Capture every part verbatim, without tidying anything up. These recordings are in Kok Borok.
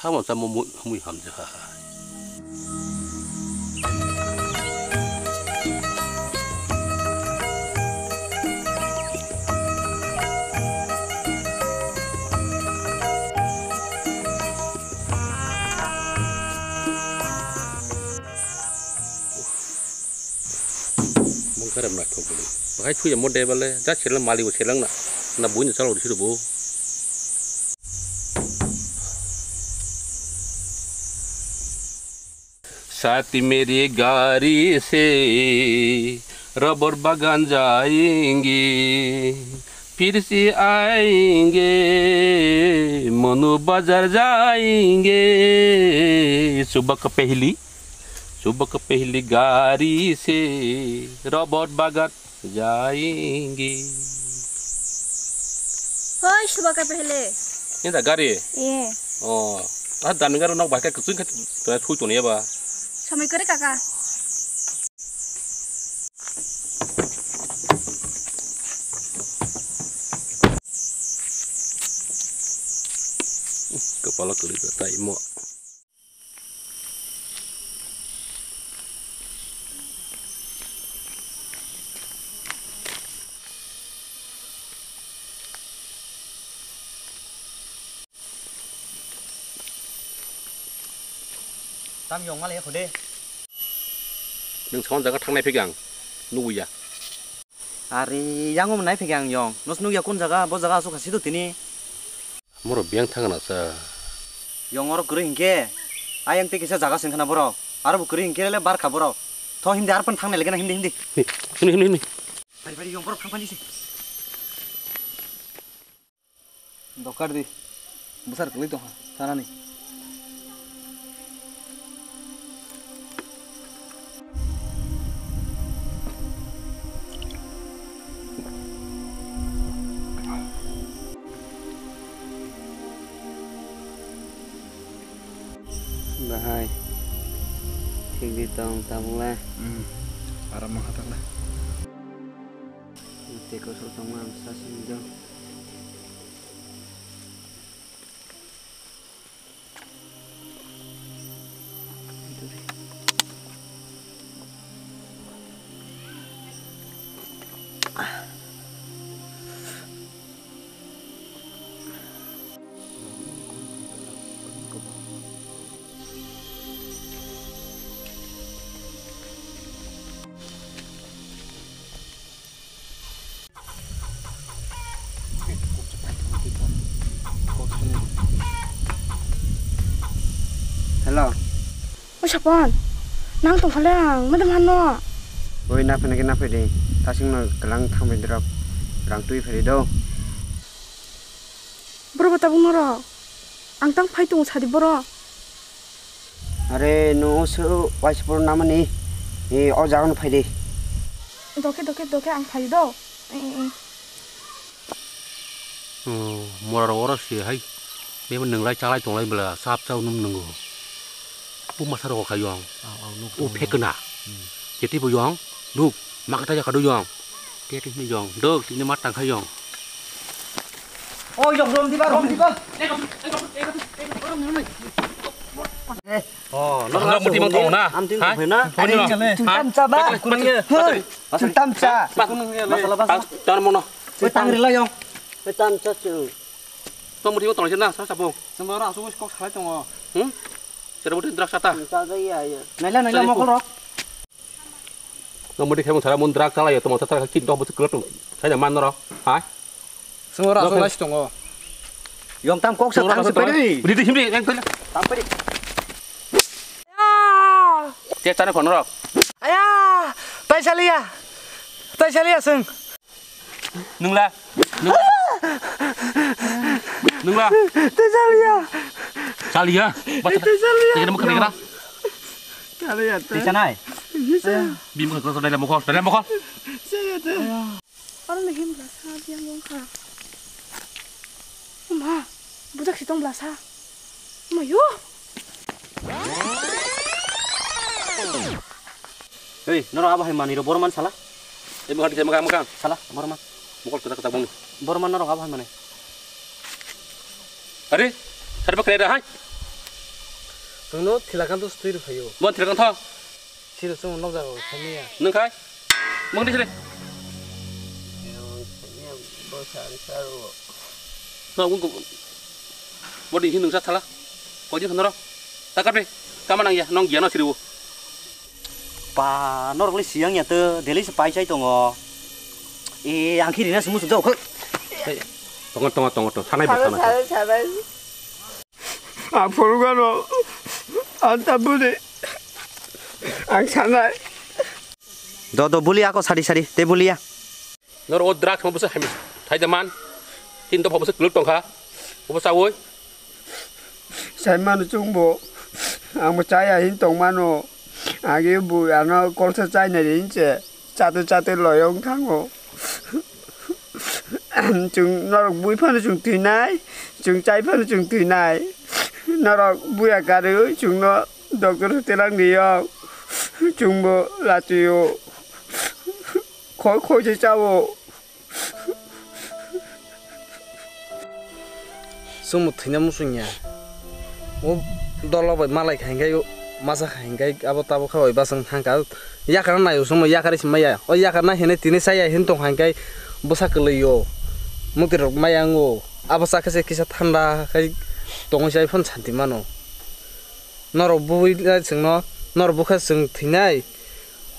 Tamo tamo mui, mui hamjakha. Mungkha rem na thok bwlwi. Bahai thuya mo de bale, ja serlang mali bo serlang na. Na buino chalo risi bo. साथ मेरी गाड़ी से रबर बागान जाएंगे, फिर से आएंगे, मनु बाजार जाएंगे। सुबह का पहली, सुबह का पहली गाड़ी से रबर बागान जाएंगे। Hoi, suba ka pehle. Ini tak gari? Iya. Oh, ah, dan gari nok bahkan kucing kan, tu thui tu ni apa? Samai kore kaka. Kepala kali tak imo. Tam yong male khode. Nung sawan jaga thangnai phik ang nuguya. Are, yang um nai phege ang yong. Nos nukya kun jaga, bo jaga asuk hasi do tini. Moro biyang thangna sa. Yong oro kwrwi hinkhe, ayang tei kisa jaga sengkhana borok. Aro bo kwrwi hinkhe le barkha borok. Tho himdi arpan thangnai legena himdi, himdi. Himdi, himdi, himdi. Bari, bari, yong borok thangphani se. Dokar di. Bwsar kwlwi tongkha, sanani. Bahai. Thik di tong tabuk le. Hmm. Aram ma khatak le. Tei kosok tongma ang sa sini do. Hello. Oi Sapon, nang tong phale ang, madam hano. Oi, na phai na khe na phai de. Tasing no kelang thang bai drop. Rang twi phai do. Boro bo tabuk norok. Ang tang phai tongo sadi boro. Are no se waisa poro namani. E o jaga no phai de. Doke doke doke ang phai do. E e e. Oh, mora ro oro se hai. Bebo nwnglai chalai tonglai bela sap chau num nungo. Bu masa ro kha yong. Au, au, nuk, u nuk, phekna. Hmm. Jeti bo yong. Nuk. Makata ya kadu yong. Tete ni yong. Dok tini mat tang kha yong. Oh, yong rom diba, rom diba. Eh. Oh, no, no, muti mang kong na. Am ting kong na. Ani chale. Tam cha ba. Tam cha. Masala ba. Tar mono. Oi tang rila yong. Oi tam cha chu. To muti mang tong na, sa sabong. Sembarang asuk kok salai tongo. Hmm? Sera muti drak sata. Cha ja ya ya. Naila naila mokol rok. Nang mudi khaimung sara mun drak chalai ya, tamo sara kit dok bwswk kwlwk tong. Sai da man noro. Hai. Sengora aswk lasi tongo. Yong tam kok sa tang se pedi. Budi di himri yang tele. Tam pedi. Te chana kono rok. Aya, tai saliya. Tai saliya seng. Nungla. Nungla. Nungla. Te saliya. Saliya. Te saliya. Te kena mukha kena. Saliya te. Te sanai. Bim ko ko dai mukha, dai mukha. Saliya te. Oro ni himla sa biang wngkha. Ma, bujak si tong bla sa. Ma yo. Hei, norok abo hai manwi rok borok man sala? Ei, mokol kisa mokol, mokol. Sala, borok man. Mokol kwchak kwchak bongni. Borok man norok abo hai manwi. Are, sari bakre da hai. Nwng no thila khan to stui rw phaio. Bo thila khan tho. Siro chwng nok jago thani ya. Nwng khai. Mung di sile. Yo, thani ya, bo sa, sa ro. No, ung ko. Bo di hin nwng sa thala. Ko di khan ro. Takar pe. Kama nang ya, nong gia no siri wo. Pa, norok le siyang ya to, daily se pai chai tongo. E, ang kiri na sumu sujau kho. Tongo, tongo, tongo, tongo. Sanai bo, sanai. Sanai, sanai. Ang phunukgano, ang tabuni, ang sanai. Do, do, buli ako sari, sari, te buli ya. Nor o drugs mo busa hami, thai da man. Tin to busa kuluk tongkha. Busa woi. Sai manu chungbo, ang bo chaya hin tong mano. Agi bu ano kolsa chai nai rin che. Chate chate loyong thango. Chwng norok bui phano chwng thwinai, chwng chai phano chwng thwinai. Norok buya karwi chwngno doctor hotelak niyok. Chwngbo lachio. Khoi khoi se chao. Chwngbo thwina muchungya. O dolo bai malai kha hinkhai, masa kha hinkhai, abo tabuk kha bai bachwng thangkha. Yakarna naio chwngbo yakarwi se maya. O yakarna hinwi tini chaya hin tong hinkhai bwsa kwlwio. Mwtwirok maya wngo. Abo chakhe se kisa thanda khai tongwi chai phano santi mano. Norok bui chwngno, norok bukha chwng thwinai.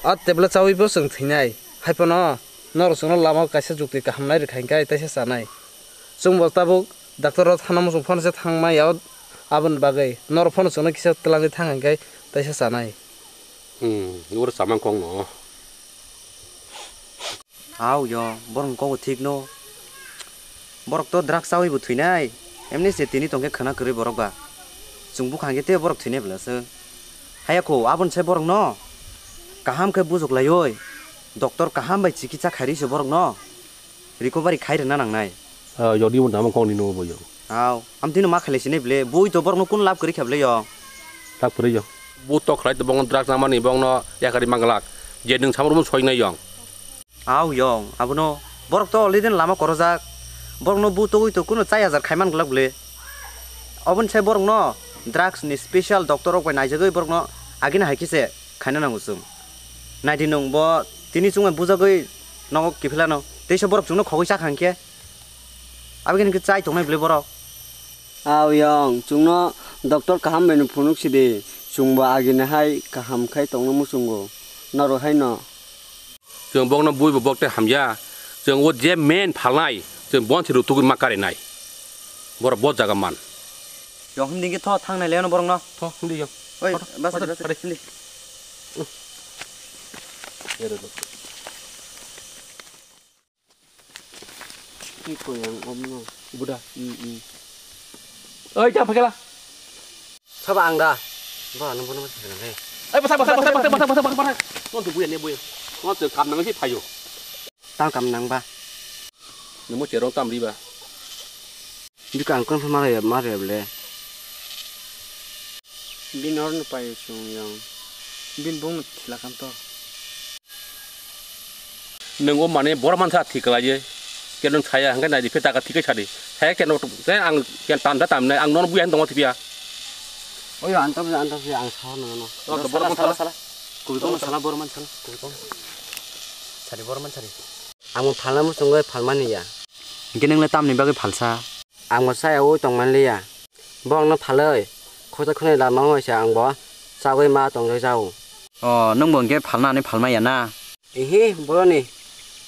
A tablet chawi bo chwng thwinai. Haiphano. Norok chwngno lama kaisa juktwi kaham nai rwkha hinkhe teisa chanai. Chwngbo tabuk doctor o thangna muchung phano se thangmaya aboni bagwi norok phano chwngno kisa twlangwi thang hinkhe teisa chanai. Hmm, oro chamang kong no. Aw yo, borok ni kok bo thik no. Borok to drugs chawi bo thwinai. Emni se tini tongkhe khwna kwrwi borok ba. Chwng bukha hinkhe tei borok thwinai bwla se. Haya kho, aboni se borok no kaham khe bujok laioi. Doctor kaham bai chikitsa khairwi se borok no recovery khai rwna nangnai. Ah, yodi mo dama kong ni no bo yo. Aw, am tino ma khalai sinai ble, bui to borok no kun lab kwrwi kha ble yo. Lab kwrwi yo. Bu to khlai to bong drugs namani bong no yakari manglak. Je nwng samung soi nai yong. Aw yong, abono borok to already lama korojak. Borok no bu togwi to kuno chai hajar khaiman glak ble. Oboni sai borok no drugs ni special doctor rok bai naijagwi borok no agini hai khe se khaina nango chwng. Naidi nwng bo tini chwng bai bujagwi nogo kiphilano. Teisa borok chwngno khogwi chakha hinkhe. Aboni hinkhe chai tongnai ble borok. Aw yong, chwngno doctor kaham bai no phunuk sidi. Chwngbo agini hai kaham khai tongno muchungo. Norok hai no. Chwng bokno bui bo bok tei hamya. Chwng o je main phalnai, chwng bon se rutugwi ma karinai. Borok bo jaga man. Yong himdi khe tho thangnai leno borokno. Tho, himdi yong. Oi, tho, tho, bas, tho, bas, tho, himdi. Iko yang omno. Buda. Hmm, hmm. Oi, jang phakela. Sabo ang da. Ba, nang bono basa le. Ai, basa, basa, basa. Nang tu buya ne buya. Nang tu kam nang si phayo. Tang kam nang ba. Nang mo cherong tam ri ba. Bika ang kon mara ya, mara ya ble. Bin or no payo sung yang. Bin bong thila kan to. Nwng o mane bor mansa thik khlai ye. Ke nwng saya hwnkhe nai di phe taka thik khe sa di. Saya ke no te ang ke tam da tam nai ang non buya tong thipia. Oyo antam antam ang sa no no. Oke, bor mansa. Sala sala. Kubi kong sala bor mansa. Kubi kong. Sari bor mansa ri. Ang phalna muchungwi phalmani ya. Hwnkhe nwng le tamni bagwi phalsa? Ang bo chaya ui tongmani liya. Borokno phalwi, khoksa khwnwi lama wngwi se ang bo chagwi ma tongjak jago. O, nwng bo hwnkhe phalna hinwi phalmaya na? Ihi, boroni.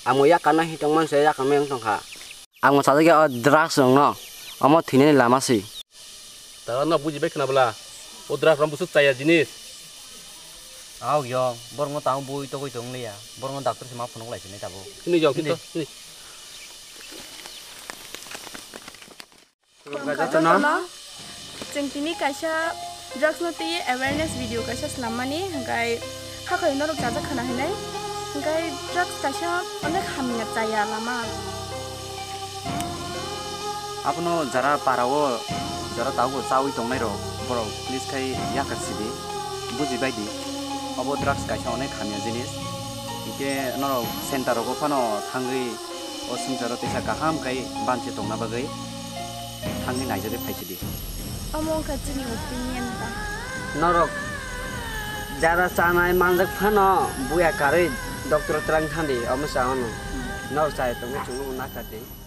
Ang bo yakarna hi tongmani se yakarmani wng tongkha. Ang bo chajak ya o drugs rokno. Omo thwinani lama se. Tara no buji bai khna bwla. O drugs rok bwswk chaya jinis. Aw yo, borokno tamo bui togwi tong liya. Borokno doctor se ma phunuk lai sinai tabuk. Sini jok, sini. Sini. Jotono. Chwng tini kaisa drugs no twi awareness video kaisa swlammani, hwnkhe hakhai norok chajak khana hinwi, hwnkhe drugs kaisa onek hamya chaya lama. Abono jara para o, jara tabuk chawi tongnai rok, borok please khai yakar sidi, buji bai di. Obo drugs kaisa onek hamya jinis. Hinkhe norok center rogo phano thangwi o swngcharo teisa kaham khai banchi tongna bagwi thangwi naijagwi phaisidi. Omo wngkha chini opinion ba. Norok jara chanai manjak phano buya karwi doctor twlang thandi omo sa ono. Norok chai tongwi chwngno nakha di.